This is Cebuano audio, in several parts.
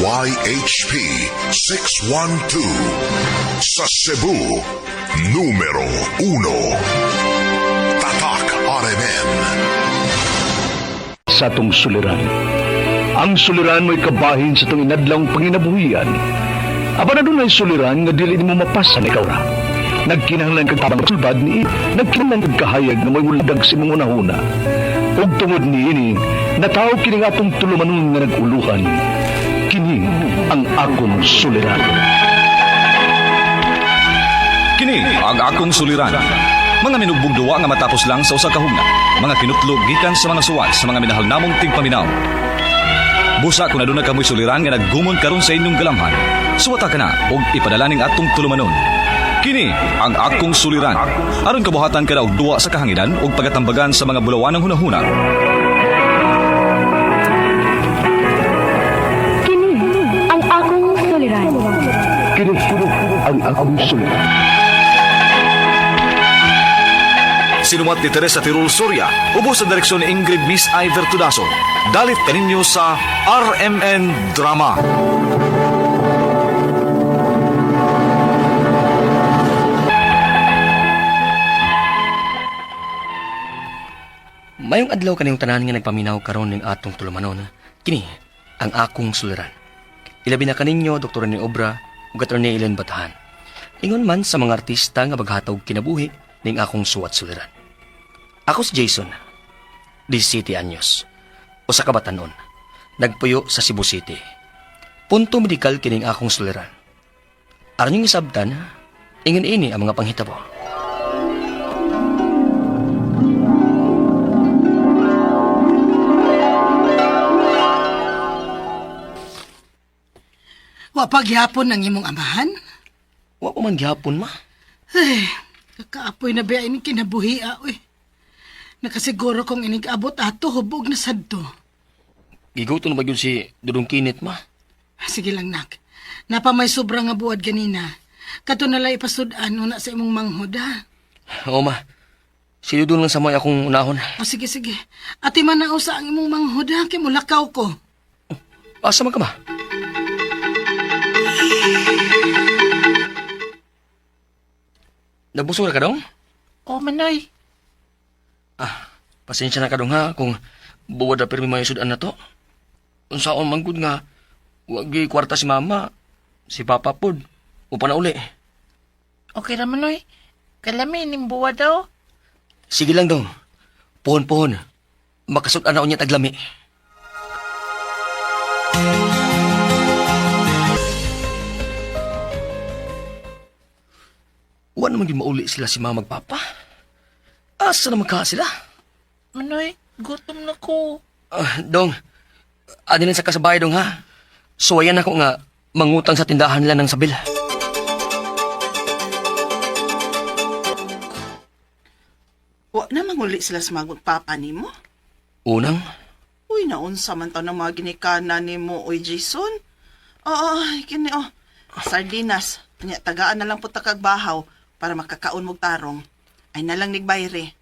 DYHP 612. Sa Cebu, numero 1. Tatak RMN. Sa atong suliran. Ang suliran mo'y kabahin sa itong inadlang panginabuhian. Apan adunay suliran nga dili nimo mapasan ikaw ra. Nagkinahanglan kag tabang sulbad ni nagkinahanglan kag kahayag nga mo'y muladag sa imong hunahuna. Ug tungod niini, natawo kini nga atong tulumanon nga nag-uluhan. Kini ang akong suliran. Kini ang akong suliran. Mga minugbong duwa nga matapos lang sa usa ka hugna. Mga kinutlog gikan sa mga suwat sa mga minahal namong tigpaminaw. Busa kung aduna kamoy suliran nga naggumon karon sa inyong galamhan. Suwata ka na og ipadala ning atong tulumanon. Kini ang akong suliran. Aron kabuhatan kada og duwa sa kahanginan ug pagatambagan sa mga bulawanang hunahuna. Kini ang akong suliran. Kini ang akong suliran. Sinumat ni Teresa Tirul Soria, ubos sa direksyon ni Ingrid Miss Iver Tudaso. Dalit kaninyo sa RMN Drama. Mayong adlaw kaniyong tanan nga nagpaminaw karon ning atong tulumanon. Kini ang akong suliran. Ilabi na kaninyo Dr. Rene Obra ug Attorney Ellen Batahan. Ingon man sa mga artista nga maghatag kinabuhi ning akong suwat suliran. Ako si Jason, 17 anyos. Usa ka batanon. Nagpuyo sa Cebu City. Punto medikal kining akong suliran. Aron yung isabtan, ingon ini ang mga panghitabo. Wa pagyapon ang imong amahan? Wa pa man gihapon, ma. Ay, kakaapoy na ba ining kinabuhi, ah, uy. Nakasiguro kong inig-abot ato, hubog na sadto. Giguto na ba yun si Dudong Kinit, ma? Sige lang, nak. Napa may sobra nga buwad ganina. Kato nala ipasud-an una sa imong manghod, ha? Oo, ma. Si Dudong lang sa may akong unahon. O sige, sige. Ati man na usa ang imong manghod, ha? Kay mulakaw ko. Asa man ka, ma? Nabusog na ka dong? Oh, Manoy. Ah, pasensya na ka dong ha kung buwad na pirmi may sudan na to. Unsaon man gud nga wagi kwarta si mama, si papa pod. Upa na uli. Okay ra, Manoy. Kalami, nimbuwa daw. Sige lang dong. Pohon-pohon. Makasud-an na unya taglami. Wa naman gyud mauli sila si mama magpapa. Asa naman ka sila? Manoy, gutom na ko. Ah, dong, ani lang sa kasabay dong ha. Suwayan ako nga mangutang sa tindahan nila ng sabil. Wa na manguli sila sa mga papa nimo. Unang, Uy, naunsa man taon ng mga ginikana nimo, uy, Jason. Oo, ay, kini oh. Sardinas. Nya, tagaan na lang po takag bahaw para makakaon mog tarong. Ay nalang nigbayre.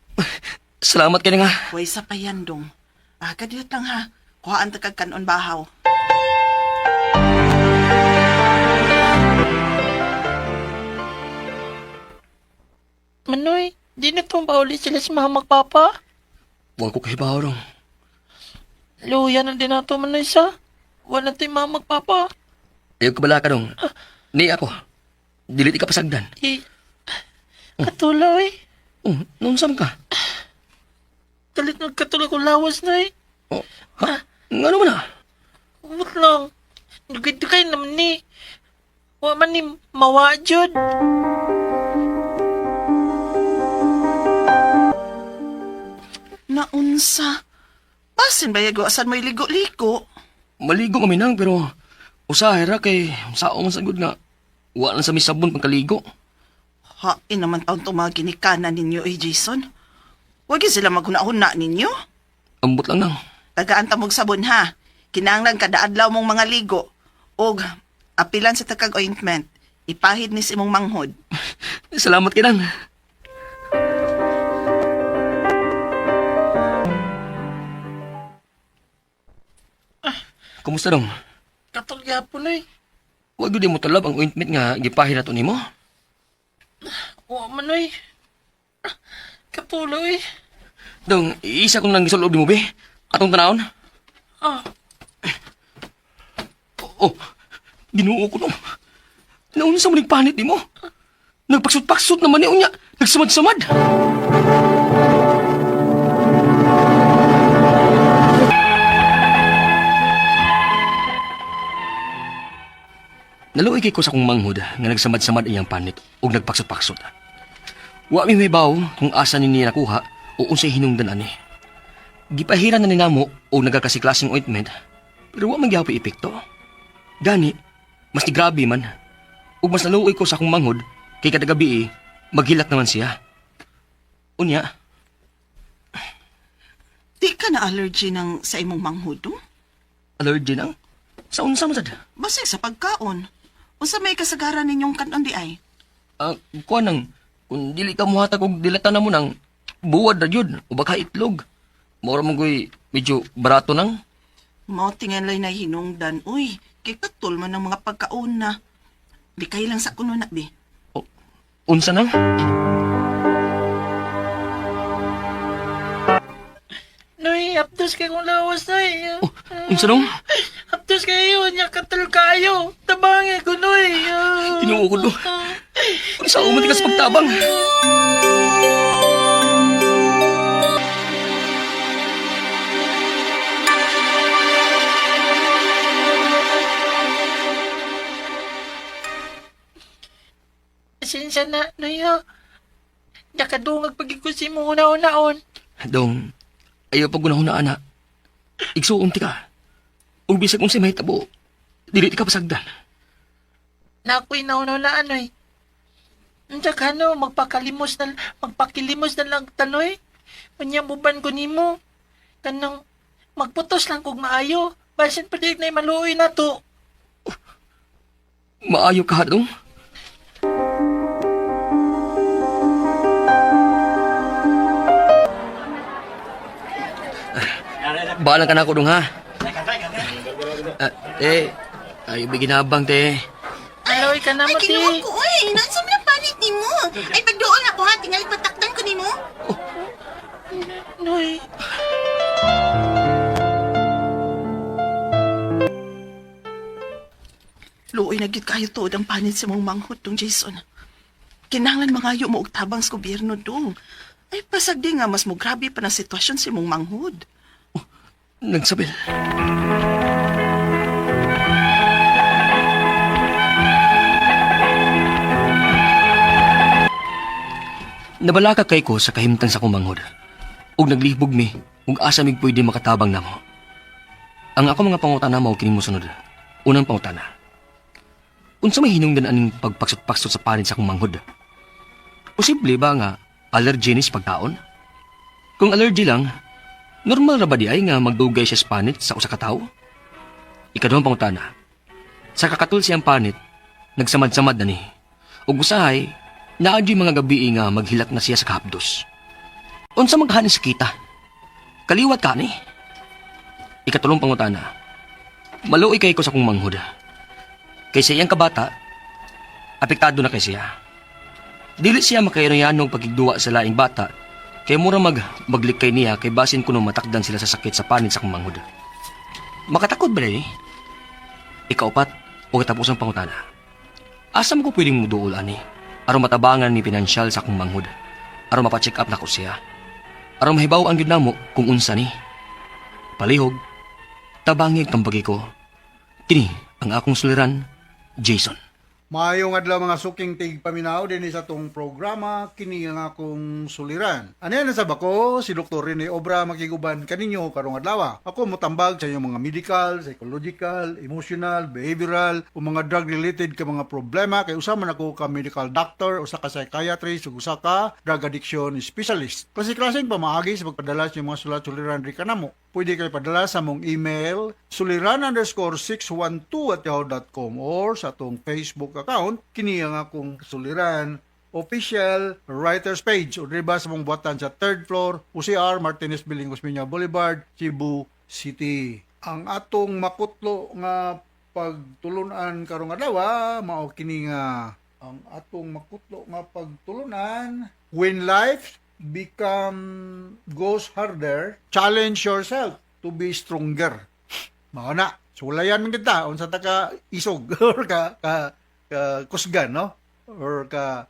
Salamat kay nga. Huwag sa payandong. Ah, kadiyot lang ha. Kuhaan takag kanon bahaw. Manoy, di na itong pauli sila sa mga magpapa. Wa ko kahibaw dong. Luya na din nato, Manoy, sa. Wala na ito'y mga magpapa. Ayaw ka bala ka dong. Ni ako. Dili ti ka pasagdan. Eh, katulaw eh. Oh, noon saan ka? Kalit na katulaw ko lawas na eh. Oh, ha? Ngano man ah? Umot lang. Dugay-dugay naman ni. Wa man ni mawa jud. Naunsa. Basin ba yago asan mo'y ligo-ligo? Maligo kami nang pero usahay ra kay sao man sagud nga wa lang sa may sabon pagkaligo. Hain naman taon itong mga ginikana ninyo, eh, Jason. Huwag yun sila maghuna-huna ninyo. Ambot lang nang. Tagaan ta mong sabon ha. Kinahanglan kada adlaw mong mga ligo. Og apilan sa takag ointment. Ipahid ni sa imong manghod. Salamat kay nang. Kumusta dong? Katol gyapon oy. Wa gyud mo talab ang ointment nga gipahid nato nimo. Wa man oy. Katulo oy. Dong, isa kong nang gisulob nimo be. Atong tanawon. Ah, Oh, Ginoo ko dong. Naunsa mo nagpanit nimo? Nagpaksot-paksot naman ni unya. Nagsamad-samad. Naluoy kay ko sa akong manghod nga nagsamad-samad iyang panit ug nagpaksot-paksot. Wa mi mahibaw kung asa ni niya nakuha o unsay hinungdan ani. Gipahiran na ni namo og nagakasiklasing ointment pero wa man gyapon epekto. Gani, mas ni grabe man. Ug mas naluoy ko sa akong manghod kay kada gabi eh, maghilak naman siya. Unya, Di ka na allergy ng sa imong manghud, oh? allergy nang. Sa unsa man sad? Basig sa pagkaon. Unsa may kasagaran ninyong kanon di ay? Ah, kuan nang kung dili ka muhatag og dilata na mo nang buwad ra gyud o baka itlog. Mura man goy medyo barato nang. Mao tingalay na hinungdan, uy. Kay katul man ang mga pagkaon na. Likay lang sa kuno na, bi. O, unsa nang? Noy, apdos kay kong lawas, Noy. Oh, unsa nang? Apdos kayo, nya katul kayo. Tabangi ko, Noy. Ah. Ginoo ko do. Unsa man ka sa pagtabang? Pasensya na, Noy, ha. Nakadungag pag ko si mo una-unaon. Dong, ayaw pag gunahon na ana. Igsuon ti ka. Ug bisag unsay mahitabo, dili ti ka pasagdan. Na ako'y nauna-unaan, Noy. Unsa ka, no, magpakilimos na lang tanoy. Unya buban ko nimo. Kanang magputos lang kog maayo. Basin pa na maluoy na to. Maayo ka dong. Balang ka na ako dong ha. Ah, te, ayaw ba ginabang te. Aloy ka na Ay, mo, te. kinuha ko, uy. Nasa mo lang panit ni mo. Ay, pagdoon ako ha. Tingali patakdan ko ni mo. Noy. Luoy na gyud kayo tuod ang panit sa mong manghod dong, Jason. Kinahanglan mangayo mo og tabang sa gobyerno dong. Ay, pasag di nga mas mo grabe pa na sitwasyon sa mong manghod. Nagsabil. Nabalaka kay ko sa kahimtang sa kumanghod. Ug naglihbog mi, ug asa mig pwede makatabang namo. Ang ako mga pangutana mao kining mosunod. Unang pangutana. Unsa may hinungdan aning pagpaksot-paksot sa panid sa akong manghod? Posible ba nga allergy ni sa pagkaon? Kung allergy lang, normal ra ba di ay nga magdugay siya sa panit sa usa ka tawo? Ikaduhang pangutana. Sa kakatul siyang panit, nagsamad-samad na ni. Ug usahay, naa gyud mga gabi nga maghilak na siya sa kahapdos. Unsa maghanin sa kita? Kaliwat ka ni. Ikatulong pangutana. Maluoy kay ko sa akong manghod. Kay sa iyang kabata, apektado na kay siya. Dili siya makairoyanog pagigduwa sa laing bata kay mura mag maglikay niya kay basin kuno matakdan sila sa sakit sa panit sa akong manghod. Makatakod ba ni? Ikaupat o katapusang pangutana. Asa mo ko pwedeng muduol ani? Aron matabangan ni pinansyal sa akong manghod. Aron mapacheck up nako siya. Aron mahibaw ang gyud namo kung unsa ni. Palihog, tabangig tambagi ko. Kini ang akong suliran, Jason. Maayong adlaw mga suking tig paminaw dinhi sa atong programa kini ang akong suliran. Ani na sa bako si Dr. Rene Obra makiguban kaninyo karong adlaw. Ako motambag sa inyong mga medical, psychological, emotional, behavioral o mga drug related ka mga problema kay usa man ako ka medical doctor, usa ka psychiatrist ug usa ka drug addiction specialist. Klase-klaseng pamaagi sa pagpadala sa inyong mga sulat suliran diri kanamo. Pwede kayo padala sa mong email suliran_612@yahoo.com or sa atong Facebook account kini ang akong suliran official writers page o diba sa mong buhatan sa third floor UCR Martinez Building, Osmeña Boulevard, Cebu City. Ang atong makutlo nga pagtulunan karong adlaw mao kini nga ang atong makutlo nga pagtulunan: "When life become goes harder, challenge yourself to be stronger." Mao na. Sulayan man kita unsa ta ka isog or ka kusgan, no, or ka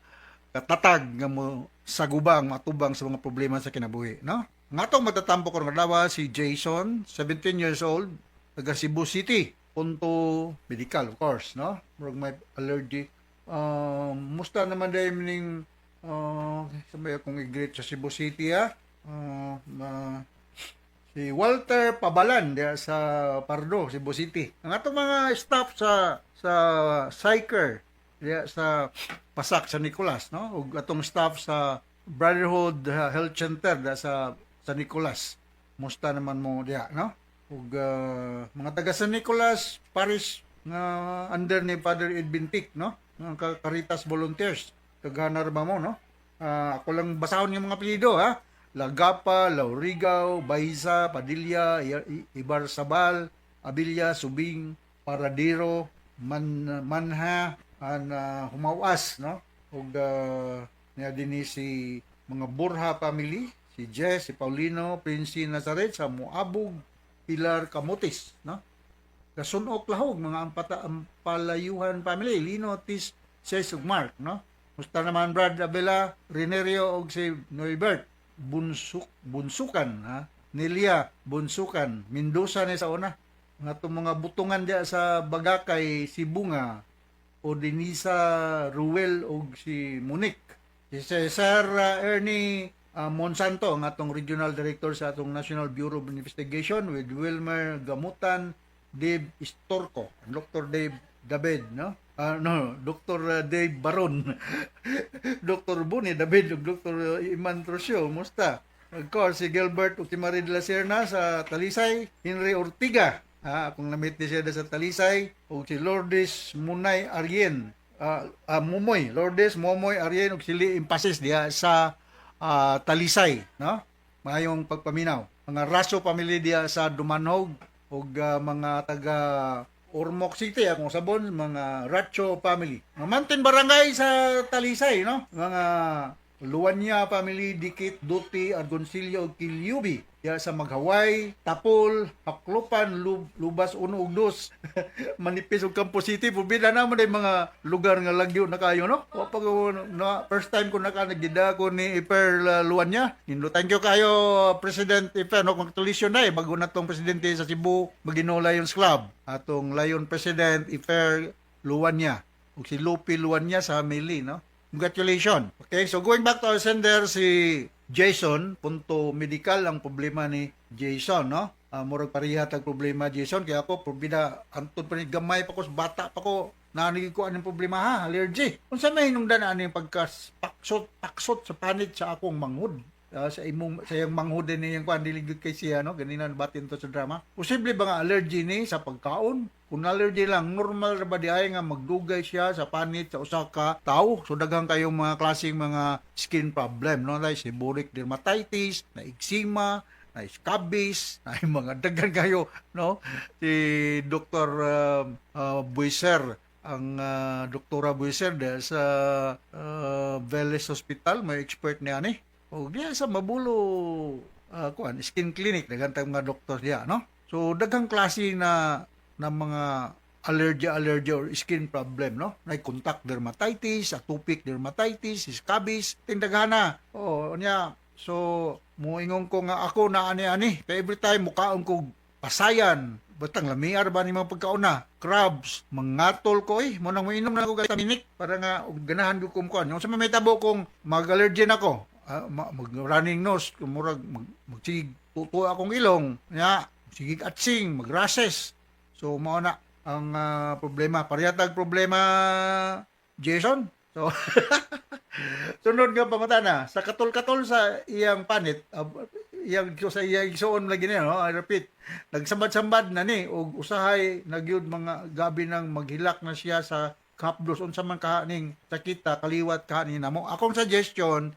katatag nga mo sagubang matubang sa mga problema sa kinabuhi, no? Ang atong magtatampo karong adlaw si Jason, 17 years old, taga Cebu City. Punto medical, of course, no? Murag may allergy. Musta naman dahil ning sa may akong i-greet sa Cebu City, ha? Si Walter Pabalan diya sa Pardo, Cebu City. Ang atong mga staff sa Psyker diya sa Pasak sa Nicolas, no? Ug atong staff sa Brotherhood Health Center diya sa San Nicolas. Musta naman mo diya, no? Ug mga taga San Nicolas Parish nga under ni Father Edwin Tick, no? Mga Caritas volunteers. Kaghanar ba mo, no? Ah, ako lang basahon yung mga apelyido, ha? Lagapa, Laurigaw, Baisa, Padilla, Ibarsabal, Abilia, Subing, Paradero, Manha, an Humawas, no? Ug niya dinhi si mga Borja family, si Jess, si Paulino, Prince Nazaret sa Moabog, Pilar Camotes, no? Kasunok Lahog, mga ampata Ampalayuhan family, Lino, Tis, Ces ug Mark, no? Musta naman Brad Abela, Renerio ug si Noybert, Bunsuk, Bunsukan, ha? Nelia, Bunsukan, Mendoza ni sa una. Nga itong mga butungan diya sa Bagakay, Sibunga, o Denisa Ruel ug si Monique. Si Cesar Ernie Monsanto, ang atong regional director sa atong National Bureau of Investigation with Wilmer Gamutan, Dave Istorco, Dr. Dave David, no? Ah, no, Dr. Dave Baron, Dr. Buni David ug Dr. Iman Trosio, musta? Of course, si Gilbert ug si Marie de la Serna sa Talisay, Henry Ortiga, ha, akong na-meet ni siya sa Talisay, ug si Lourdes Munay Arien, Momoy, Lourdes Momoy Arien ug si Lee Impasis diha sa Talisay, no? Maayong pagpaminaw. Mga Raso family diha sa Dumanhog ug mga taga Ormoc City, akong sabon, mga Racho family. Mga Mantin Barangay sa Talisay, no? Mga Luanya family, Dikit, Duti, Argoncillo, ug Kilyubi. Diya sa Maghaway, Tapol, Haklupan, Lubas 1 ug 2. Manipis ug Campo City. Pubida naman ay mga lugar nga lagyo na kayo, no? Wa pa ko na, first time ko naka nagida ko ni Iper Luanya. Nindo, thank you kayo, President Iper, no? Congratulations na eh. Bago na tong presidente sa Cebu, Maginoo Lions Club. Atong Lion President Iper Luanya. Ug si Lupi Luanya sa Mili, no? Congratulations. Okay, so going back to our sender, si Jason, punto medical ang problema ni Jason, no? Murag pareha tag problema, Jason, kaya ako probida antod pa ni gamay pa ko, bata pa ko nanig ko anong problema ha, allergy. Unsa may hinungdan ani pagka paksot paksot sa panit sa akong manghod? Sa imong sa iyang manghod din niyang kuan, dili gyud kay siya, no? Ganina batin to sa drama. Posible ba nga allergy ni sa pagkaon? Kung allergy lang, normal ra ba di ay nga magdugay siya sa panit sa usa ka tawo? So daghan kayong mga klaseng mga skin problem, no, like seborrheic dermatitis, na eczema, na scabies, na yung mga daghan kayo, no? Si Dr. Buiser, ang Doktora Buiser dahil sa Velez Hospital, may expert niya ni. O diya sa Mabulo kuan skin clinic, daghan tayong mga doktor diya, no? So daghang klase na mga allergy allergy or skin problem, no? May contact dermatitis, atopic dermatitis, scabies, tindaghana. Oh, niya, so moingon ko nga ako na ani-ani. Kaya every time mukaon ko pasayan, batang lamiar ba ni mga pagkaon na, crabs, mangatol ko eh. Mo nang moinom na ako taminik para nga og ganahan ko kumkuan. Yung sa may tabo kong mag-allergy na ko, mag running nose, murag magsigig tuto akong ilong, nya, sigig atsing, mag-rashes. So mao na ang problema. Parehas tag problema, Jason. So sunod nga pangutana, sa katol-katol sa iyang panit, iyang sa iyang igsuon lagi niya, no? I repeat, nagsambad-sambad na ni og usahay nagyud mga gabi nang maghilak na siya sa kapdos. Unsa man kaha ning sakita kaliwat kaha ni namo? Akong suggestion,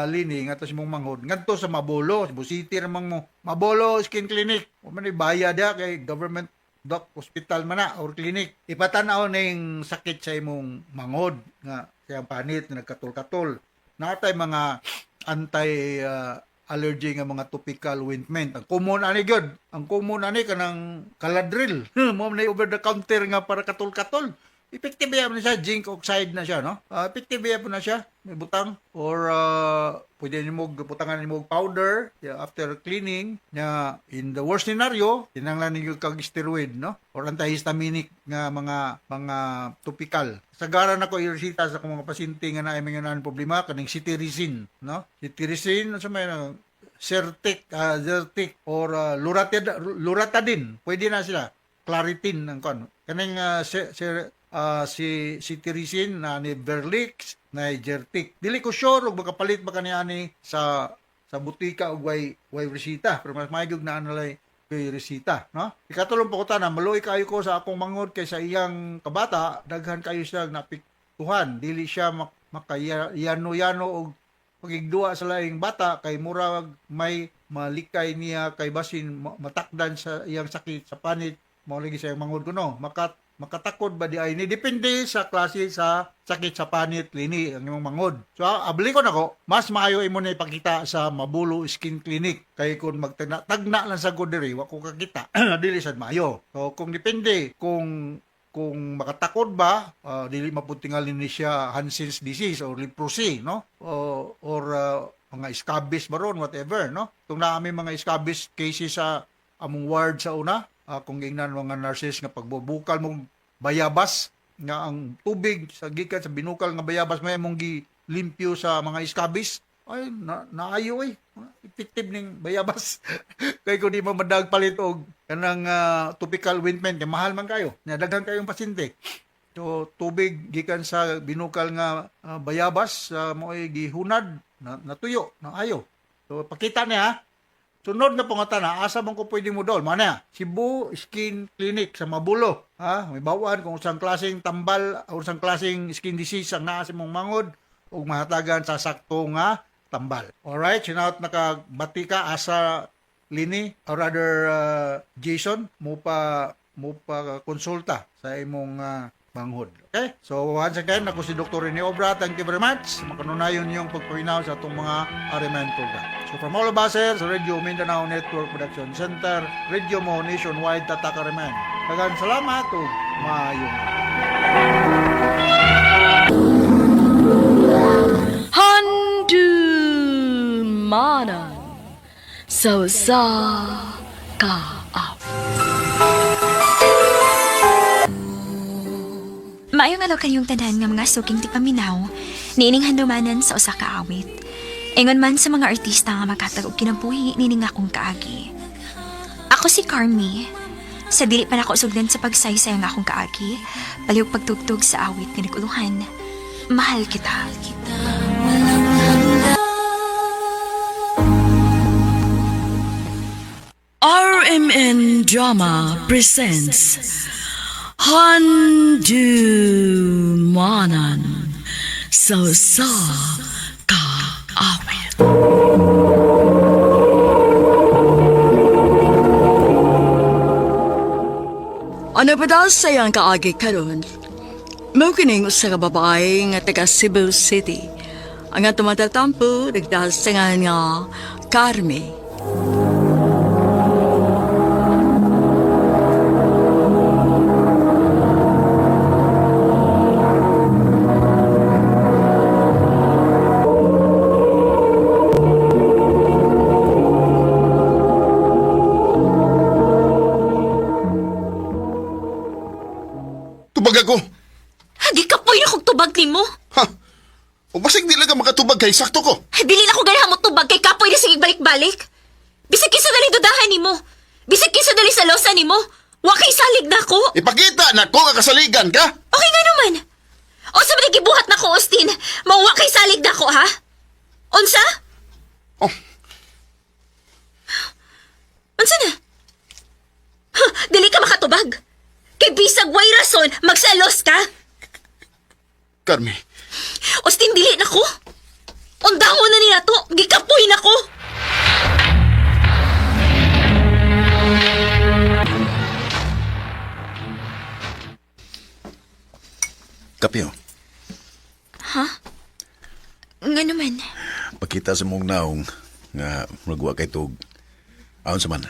Lini, ngadto sa imong manghod, ngadto sa Mabolo, Cebu City ramang mo, Mabolo Skin Clinic. Wa man bayad ya kay government. Doc, hospital man na or clinic. Ipatan-aw ning sakit sa imong mangod nga siyang panit nga nagkatol-katol. Natay mga anti allergy nga mga topical ointment. Ang common ani gyud, ang common ani kanang Caladril. Mo na over the counter nga para katol-katol. Effective yan na siya, zinc oxide na siya, no? Effective yan po na siya, may butang. Or pwede nimo butangan nimo og powder, yeah, after cleaning. Nya, in the worst scenario, tinanglan ninyo kag steroid, no? Or antihistaminic nga mga topical. Sagaran ako iresita sa akong mga pasyente nga naay mga naan problema kaning cetirizine, no? Cetirizine sa may Zyrtec, Zyrtec or Loratadine, pwede na sila. Claritin ang kon. Kaning si cetirizine na ni Verlix na Zyrtec. Dili ko sure og makapalit ba kani ani sa butika og way resita, pero mas maayog na analay kay resita, no? Ikatulong pangutana, maluoy kayo ko sa akong mangod kay sa iyang kabata, daghan kayo siya napiktuhan. Dili siya makayano-yano og pagigduwa sa laing bata kay murag may malikay niya kay basin matakdan sa iyang sakit sa panit, mao lagi sa iyang mangod kuno. Makatakod ba di ay ni depende sa klase sa sakit sa panit lini ang imong mangod. So abli ko nako, mas maayo imo na ipakita sa Mabulo Skin Clinic kay kun magtagna tagna lang sa ko diri wa ko kakita dili sad maayo. So kung depende kung makatakod ba, dili mapuntingal ni siya Hansen's disease or leprosy, no? O, or mga scabies ba ron, whatever, no? Kung naami mga scabies cases sa among ward sa una, kung gingnan mga nurses nga pagbubukal mong bayabas nga ang tubig sa gikan sa binukal nga bayabas may mong gilimpyo sa mga scabies, ay naayo eh. Effective ning bayabas. Kay kung di mo madagpalit og kanang topical ointment kay mahal man kayo. Nya daghan kayong pasyente. So tubig gikan sa binukal nga bayabas mo'y gihunad na, natuyo, naayo. So pakita niya. Sunod na pangutana, asa man ko pwede mo dol? Mana, Cebu Skin Clinic sa Mabulo. Ha, may bawaan kung usang klaseng tambal o usang klaseng skin disease ang naa sa imong mangod ug mahatagan sa sakto nga tambal. Alright, sinaot nakabati ka asa Lini or rather Jason mo pa konsulta sa imong manghod. Okay? So once again, ako si Dr. Rene Obra. Thank you very much. Makanunayon yung pagpaminaw sa atong mga RMN program. So from all of us here sa Radio Mindanao Network Production Center, Radio Mo Nationwide, Tatak RMN. Daghang salamat ug maayong Handumanan sa usa ka awit. Maayong adlaw kayong tanan nga mga suking tipaminaw, niining handumanan sa usa ka awit. Ingon man sa mga artista nga maghatag og kinabuhi nining akong kaagi. Ako si Carmi. Sa dili pa nako sugdan sa pagsaysay ang akong kaagi, palihog pagtugtog sa awit nga naguluhan. Mahal kita. RMN Drama presents Handumanan sa usa ka awit. Ano pa daw sa iyang kaagi karon? Mao kining usa ka babae nga taga Cebu City. Ang atong matatampo nagdahal sa ngalan nga Carme. Tubag ako. Gikapoy na kog tubag nimo. Ha? O basig di lang ka makatubag kay sakto ko. Dili na ko ganahan mo tubag kay kapoy na sige balik-balik. Bisag kinsa dali dudahan nimo. Bisag kinsa dali sa losa nimo. Wa kay salig na ko. Ipakita na ko nga kasaligan ka. Okay nga naman. O sa mga gibuhat na ko, Austin, mauwa kay salig na ko, ha? Unsa? Oh. Unsa na? Huh, dili ka makatubag. Kay bisag way rason, magsalos ka. Carmi, Austin, dili na ko. Undangon na nila to. Gikapoy na ko. Kape oh. Ha? Nga naman. Pakita sa mong naong nga magwa kay tug. Aon sa man,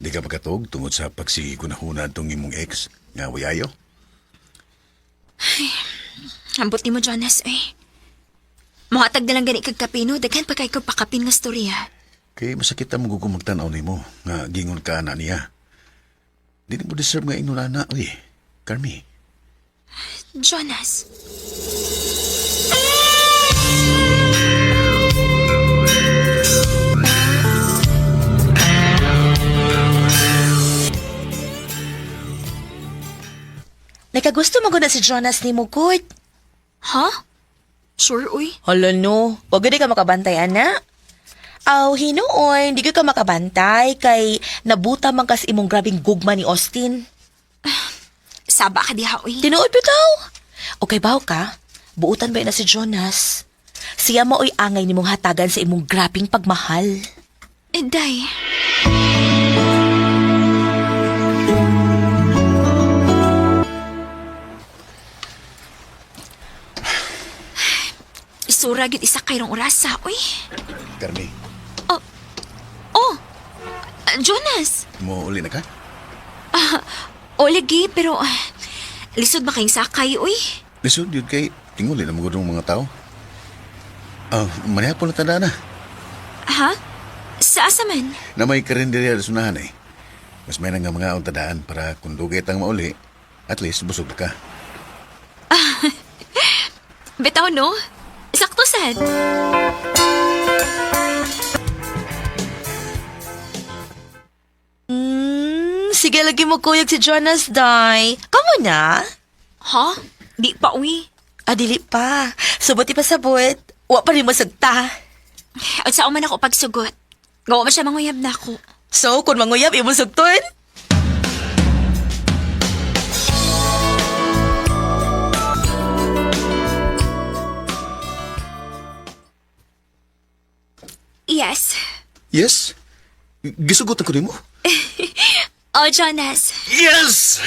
di ka makatug tungod sa pagsigunahuna tong imong ex nga wayayo. Ay, ambot ni mo, Jonas, eh. Muhatag na lang gani kag kape, no? Daghan pa kay ko pakapin nga storya. Kay masakit ang magugumagtanaw nimo nga gingon ka na niya. Di mo deserve nga ingon ana, uy. Carmi. Jonas. Nakagusto mo na si Jonas ni mo, good. Ha? Sure, uy. Hala no, wag gud ka makabantay, ana. Aw, hinuon, di ka makabantay kay nabuta man kas imong grabing gugma ni Austin. Saba ka diha, uy. Tinuod bitaw. Okay baw ka? Buutan ba na si Jonas? Siya maoy angay nimong hatagan sa imong grabing pagmahal. Eh, day. Isura gid isa kayrong orasa, uy. Carmi, Oh, Jonas. mo uli na ka? Ah, o lagi, pero lisod ba kayong sakay, uy? Lisod yun kay tinguli na magudong mga tao. Ah, manihapon na tanda na. Ha? Sa asa man? Na may karinderya sa sunahan eh. Mas may nga mga tadaan para kung dugay tang mauli, at least busog ka. Bitaw, no? Sakto sad. Sige lagi mo kuyog si Jonas, day. Kamo na? Ha? Di pa, uy. Ah, dili pa. Subot ipasabot. Wa pa rin mo sagta. At sa man ako pagsugot. Gawa man siya manguyab na ako. So, kung manguyab, imong sugton? Yes. Yes? Gisugot ako nimo? Oh, Jonas. Yes!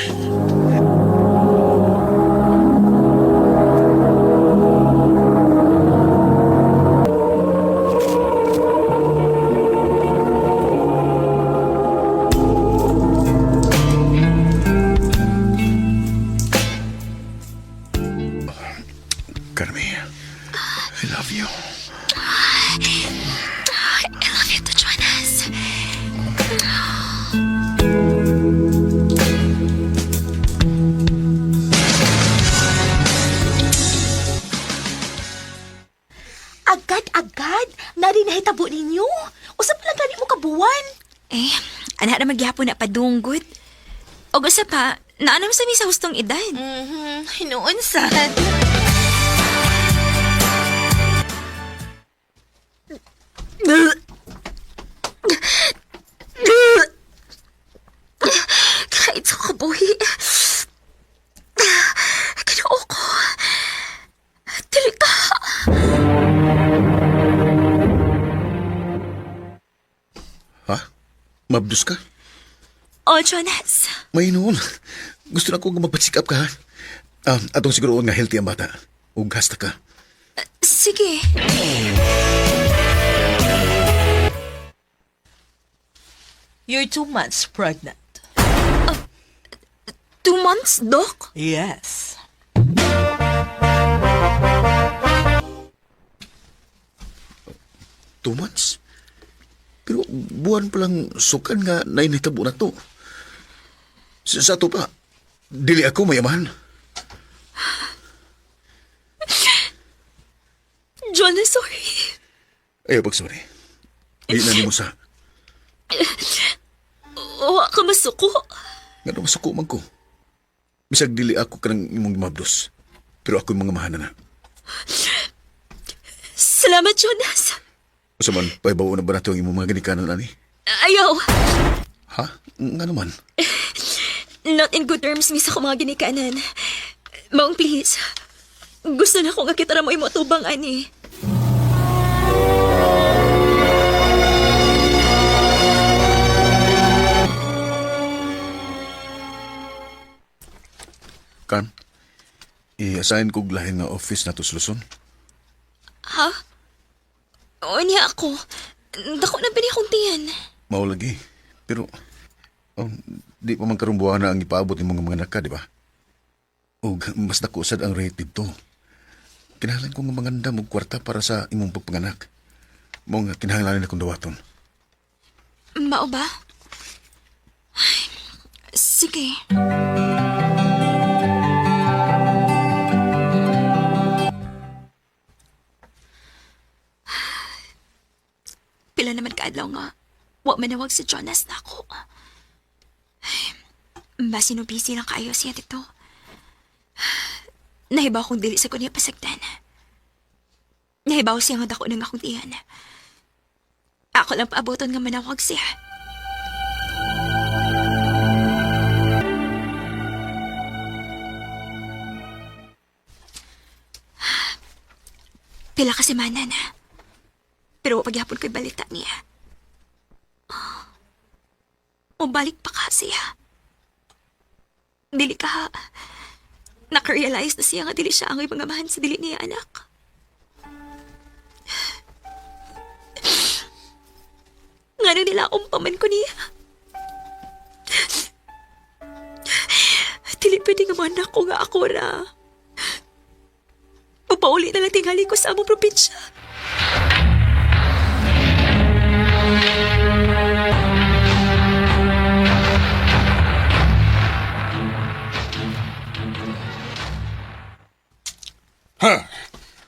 Carmi, I love you. I love you too, Jonas. Agad-agad, nari nahitabo ninyo. Usap lang gani mo kabuwan. Eh, anak na magyapon na padunggot. O gusto pa, naanam sa mi sa hustong edad. Hinuon sad. Kahit sa kabuhi. Ginoo ko. Dili ka. Ha? Mabdus ka? Oh, Jonas. May noon. Gusto na ko nga magpa-check up ka, ha? Ah, atong siguro nga healthy ang bata. Ug hasta ka. Sige. You're 2 months pregnant. 2 months, Doc? Yes. 2 months? Pero buwan pa lang sukan nga nainitabo na to. Sa ato pa, dili ako mayaman. Jonas, sorry. Ayaw pagsorry. Di na nimo sa. Wa ka masuko. Nga na masuko man ko. Bisag dili ako kanang imong mabdos. Pero ako mga mahana na. Salamat, Jonas. Usa man, paibawo na ba nato ang imong mga ginikanan ani? Ayaw. Ha? Nga naman. Not in good terms, misa ko mga ginikanan. Maong please. Gusto na akong akitara mo imo tubang ani. Carm, I-assign kog lahin nga office nato sa Luzon. Ha? O niya ako. Dako na ba niya akong tiyan? Mao lagi. Pero oh, di pa man karong buwana ang ipaabot ni mga mga naka, di ba? Ug mas dako sad ang rate dito. Kinahanglan ko nga mangandam og kwarta para sa imong pagpanganak. Mao nga kinahanglan akong dawaton. Mao ba? Ay, sige. Pila naman kaadlaw nga. Wa manawag si Jonas na ako. Ay, basin busy lang kaayo siya dito. Nahibaw kong dili sa kunya pasagdan. Nahibaw siya nga dako ng akong tiyan. Ako lang paaboton nga manawag siya. Pila ka semana na. Pero pagyapon ko'y balita niya. O balik pa ka siya. Dili ka. Nakarealize na siya nga dili siya ang ibang amahan sa dili niya anak. Ngano nila umpaman ko niya. Dili pwede nga man ako nga ako ra. Papauli na lang tingali ko sa among probinsya. Ha?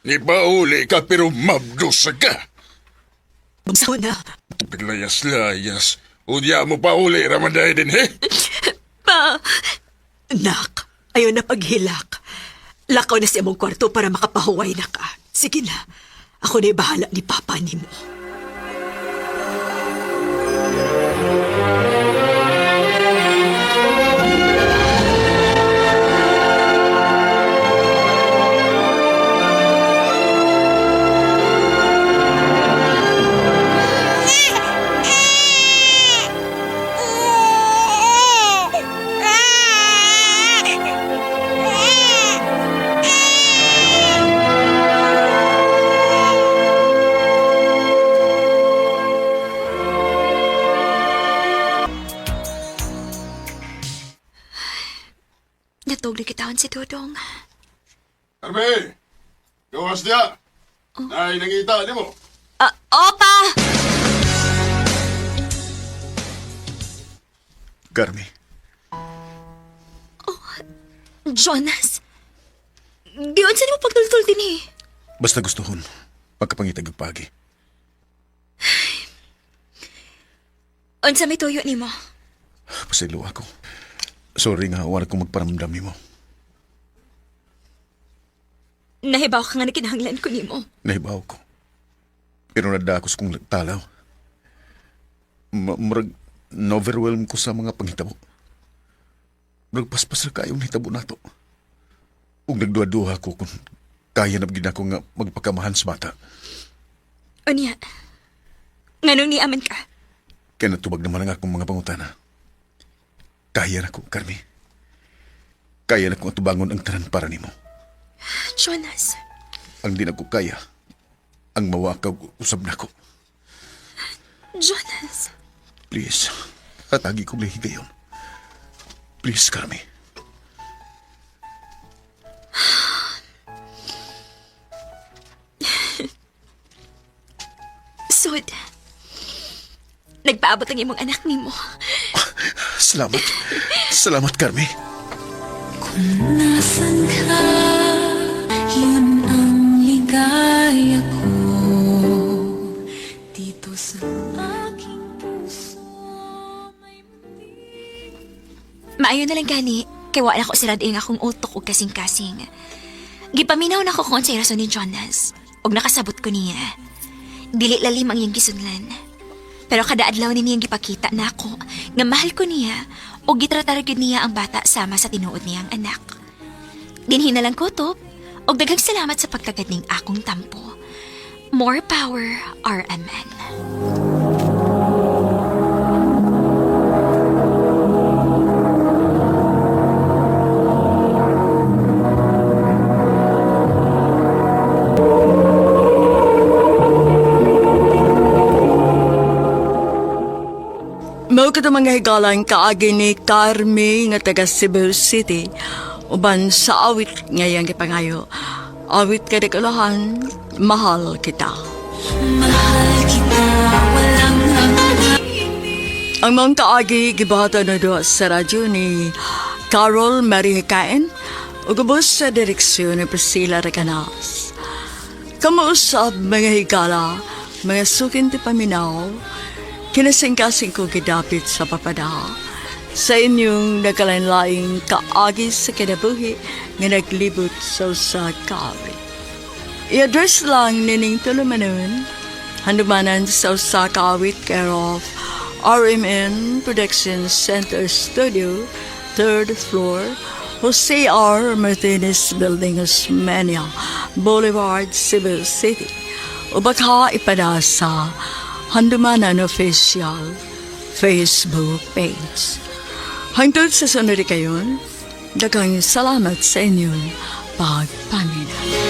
Nipauli ka pero mabdusa ka. Sa na. Paglayas-layas. Unya mo pauli ramanday din, he? Pa, Nak, ayaw na paghilak. Lakaw na sa imong kwarto para makapahuway na ka. Sige na, ako na'y bahala ni Papa nimo. Natugli kitaan si Dodong. Arbe! Gawas niya! Nay, nangita ni mo. Ah, opa! Carmi, Jonas? Giyon sa mo pagtultol din eh. basta gustuhon pagkapangitag og pagi. Unsa may tuyo nimo? Pasaylo ako. Sorry nga wala kong magparamdam nimo. Nahibaw ka nga na kinahanglan ko nimo. Nahibaw ko. Pero nadakos kong talaw. Murag na-overwhelm ko sa mga panghitabo. Murag paspas ra kayong nahitabo nato. Ug nagduha-duha ko kung kaya na gid ako nga magpakamahan sa bata. Unya. Nganong niaman ka? Kaya natubag naman ang akong mga pangutana. Kaya na ko, Carmi. Kaya na kong atubangon ang tanan para nimo. Jonas, Ang di na ko kaya, ang mawakaw usab nako. Jonas. Please, atagi kong lahigayon. Please, Carmi. Sud. Nagpaabot ang imong anak nimo. Salamat. Salamat, Carmi. Nasaan ka, yun ang ligaya ko. Dito sa aking puso may Maayo na lang gani, kay wala ko sirad ang akong utok og kasing-kasing. Gipaminaw na ko kung unsay rason ni Jonas, og nakasabot ko niya. Dili lalim ang iyang gisunlan. Pero kada adlaw ni niyang gipakita na ako nga mahal ko niya og gitratar gyud niya ang bata sama sa tinuod niyang anak. Dinhi na lang ko top, og daghang salamat sa pagtagad ning akong tampo. More power, RMN. Mao kato, mga higalang, kaagi ni Carmi nga taga Cebu City uban sa awit ngayang gipangayo. Awit kadakulahan, "Mahal Kita." Mahal kita, walang hanggan. Ang mga kaagi gibahatan na duha sa radyo ni Carol Marie Hikain ug ubos sa direksyon ni Priscilla Recanas. Kamuusab, mga higala, mga suking tigpaminaw, kinasingkasing ko gidapit sa papada sa inyong nagkalain-laing kaagi sa kinabuhi nga naglibot sa usa ka awit. I-address lang nining tulumanon, Handumanan sa Usa Ka Awit, care of RMN Production Center Studio, third floor, Jose R. Martinez Building, Osmeña Boulevard, Cebu City. O baka ipada sa Handumanan Official Facebook page. Hangtod sa sunod kayon, daghang salamat sa inyong pagpaminaw.